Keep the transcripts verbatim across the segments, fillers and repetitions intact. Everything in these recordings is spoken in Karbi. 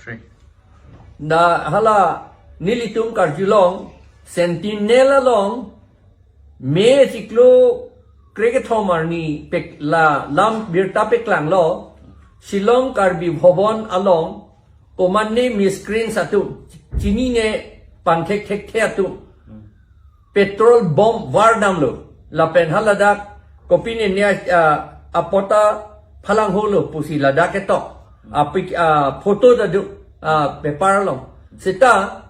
Three. Da hala nelitum karjulong Sentinel along May chiklo krekethom arni pek la lam birta peklanglo, Shillong Karbi Bhavan along komatne miscreants atum, chinine pangthekthekthe atum petrol bomb vardamlo. Lapen haladak kopine ne, ah, apota phalang holo pusi ladak ketok apik, ah, photo ta do, ah, paper along. Seta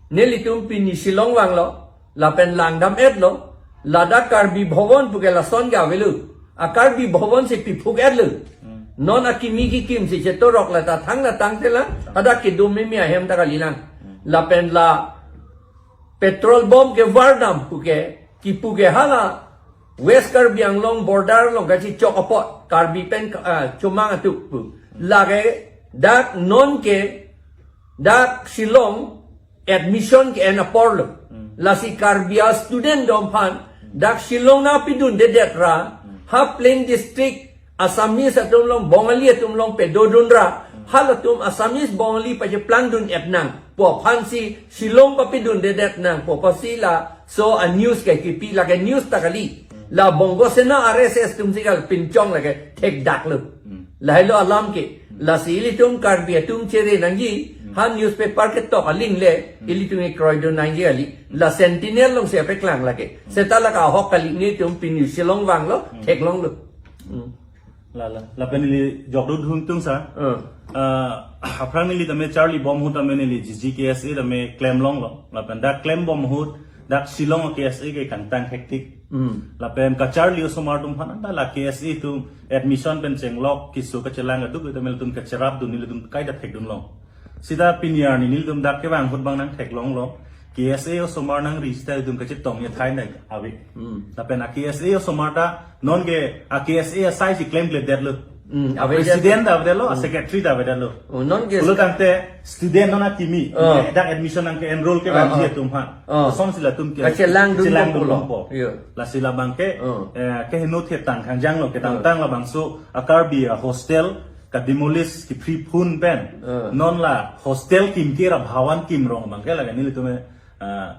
nelitum pini Shillong vanglo, lapen langdam-etlo, ladak Karbi Bhavan puke lason ke avelo. A Karbi Bhavan si piphuk-etlo. Non akimi kikim si chetorok la ta thang na tangte la, hadak kedo mimi ahem ta kalilang. Lapen la petrol bomb kevardam puke, kipuke hala West Karbi Anglong border along kachichok apot, Karbi pen, ah, chomang atum pu. Lake dak non ke, dak Shillong admission ke-en aporlo. Lasi Karbi a-student atum aphan dak Shillong nangpidundedet ra, ha plain district Assamese atum along, Bongali atum along pedodun ra, halatum Assamese Bongali pacheplangdun-et nang pu aphansi Shillong papidundedet nang pu aphansi laso a-news ke kipi, lake news ta kali. La Bongo Sena R S S atum si kal pinchong lake thekdaklo. Lahelo alam ke. Lasi ilitum Karbi atum chere nangji, ha newspaper ketok aling le ilitum ke kroidun nangji kali. La Sentinel along si peklang lake. Seta lake ahok kali, nelitum pini Shillong vanglo, theklonglo. Hmm. Lala, lapen neli jokdun hung tung sa. Hmm. Ah, aphrang neli tame charlibom ahut tame neli G G K S A tame klemlonglo. Lapen dak klembom ahut, dak Shillong K S A ke kangtang hektik. Hmm. Lapen kacharli osomar atum aphan anta la K S A atum admission pen chenglok keso kachelang aduk tame ilitum kacherapdun, nelitum kaita thekdunlong. Seta pini arni nelitum dak kevang ahut bang nangtheklonglo. K S A osomar nangri seta ilitum kachetong ya thai nai ave. Hmm. Lapen a K S A osomar ta non ke a K S A asai si klemkledetlo. Hmm, a ave president ta avedetlo, a secretary ta avedetlo. Oh, non ke pulo tangte student non akimi, oh, dak admission nangke-enroll ke, oh, bangji, oh, atum aphan. Oh. Kosonsi latum ke kachelangdun, kachelangdun longpo. Longpo. Iya. Lasi labang ke, oh, eh, keheno thetang kangjanglo, ketangtang, oh, labangso a Karbi a-hostel kademolish kepri phun pen. Eh. Non la hostel kimke ra bhavan kimrong abang ke lake nelitum, eh,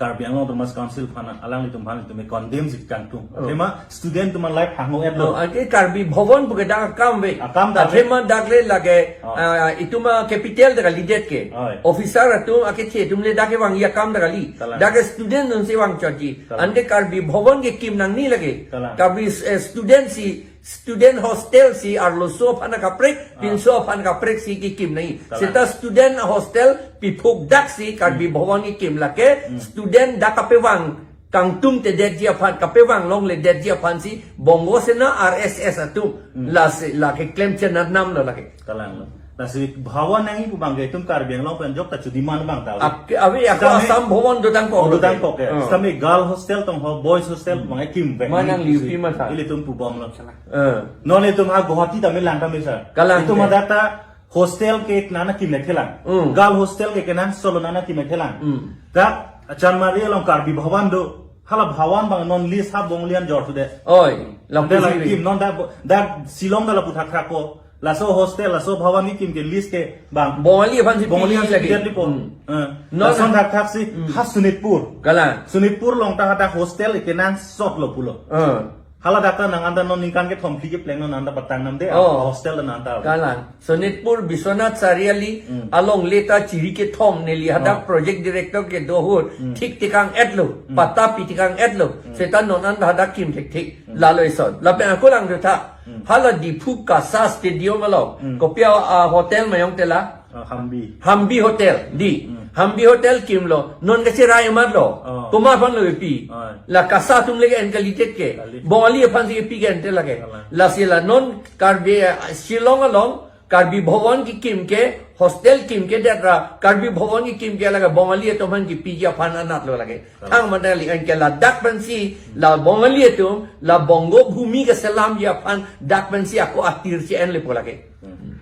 Karbi Anglong Autonomous Council aphan, alanglitum aphan ilitum condemn si kangtung. Oh. Athema student atum alai phangho-etlo. Oh, ake Karbi Bhavan puke dak akam ave. Akam dak ave. Athema dak le lake, oh, ah, itum a-capital ta kalidet ke. Oi. Officer atum akethe atum le dak kevangji akam ta kali. Kalang. Dak ke student atum si vangchotji. Kalang. Ante Karbi Bhavan kekim nangne lake. Kalang. Karbi, eh, student si student hostel si arloso aphan kaprek, ah, pinso aphan kaprek si kekim nangji. Kalang. Seta student hostel piphukdak si Karbi, hmm, Bhavan kekim lake, hmm, student dak kapevang kangtungtedetji aphan, kapevang longledetji aphansi Bongo Sena R S S atum, hmm, lasi lake klemchenat namlo lake. Kalanglo. Lasi Bhavan nangji pu abang ke itum Karbi Anglong pen jokta chudiman abang ta. Ak-, ave, ako sitame Assam Bhavan dotangkok, oh, lo dotangkok ke. Oh. Sitame girl hostel tong ho, boys hostel, hmm, abang ke kimvek. Manang nangji liupi pusi masa. Ilitum pubomlo. Salah. Eh. Non itum ha Guwahati tame lang tame sir. Kalang itum ke. Hadak ta hostel ke nana kimlekthelang. Hmm. Girl hostel ke kenangsotlo nana kimlekthelang. Hmm. Dak Chanmari along Karbi Bhavan do. Hala Bhavan abang non list ha Bongali an jor sude. Oi, ante lapu la si kim, non dak, dak Shillong dak lapu thakthak ko. Laso hostel, laso Bhavan kekim ke list ke bang Bongali aphansi Bongali aphansi lagi. Pidetlipo. Hmm. Eh. Non lason thakthak si, hmm, ha Sonitpur. Kalang. Sonitpur along ta hadak hostel kenangsotlo pulo. Eh. Hala dak ta nang anta non ningkan kethom phli kepleng non anta patang namde, oh, hostel nang anta. Kalang. Sonitpur Biswanath Chariali, hmm, along le ta chiri kethom neli hadak, oh, project director kedo ahut, hmm, thik tekang-etlo, hmm, patta pi tekang-etlo. Hmm. Seta non anta hadak kim thekthek. Hmm. Lalo ison. Lapen ako lang dotha. Hmm. Hala Diphu Kasa Stadium along. Hmm. Kopi a, ah, hotel ma jongte la? Ah, Hambi. Hambi Hotel, dei. Hmm. Hambi Hotel kimlo, non kacherai amatlo. Oh. Komat aphanlo kepi? Oh. La Kasa atum le ke-en kalidet ke. Kali. Bongali aphansi kepi ke-ente lake. Kalang. Lasi la non Karbi, eh, Shillong along Karbi Bhavan kekim ke, hostel kimkedet ra, Karbi Bhavan kekim ke lake Bongali atum aphan kepiji aphan anatlo lake. Kalang. Thang mane li anke ladak pensi, la Bongali atum, la Bongo Bhumi keselamji aphan, dak pensi ako atir si enlepo lake. Hmm.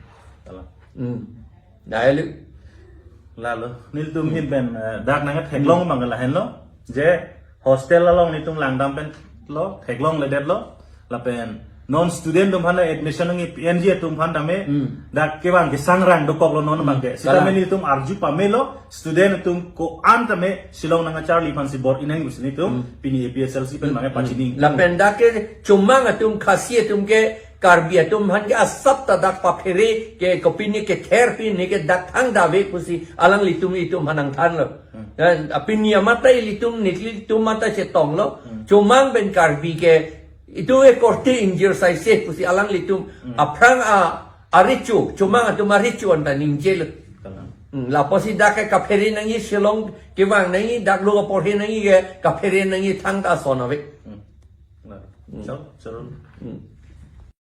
Kalang. Hmm. Dai lu. Lalo, nelitum, hmm, ahin pen, eh, dak nangtheklong, hmm, abang lahenlo. Je hostel along nelitum langdam pen lo, theklongledetlo. Lapen Non student atum aphan admission nangji P N G atum aphan tame. Hmm. Dak kevang kesangrang dokoklo non Hmm. abangke. Sita Kalang. Nelitum arju pamelo student atum ko-an tame Shillong nangkacharli aphansi bor-i nang pusi nelitum Hmm. pini A P H L C pen Hmm. abangke Hmm. pachini. Lapen dak ke Chomang atum Khasi atum ke Karbi atum aphan ke asap ta dak paphere ke kopine ke ther pine ke dak thangta ave pusi alanglitum itum aphan nangthanlo. Hmm. Dan apini amat ta ilitum nelitum amat ta chetonglo. Hmm. Chomang pen Karbi ke itum ke korte ingjir saise pusi alanglitum Hmm. aphrang a arecho, Chomang atum arecho anta ningjelo. Kalang. Hmm, lapusi dak ke kaphere nangji Shillong kevang nangji, dak lo porhe nangji ke kaphere nangji thangta ason ave. Hmm. Nah, Hmm. so, so. Hmm.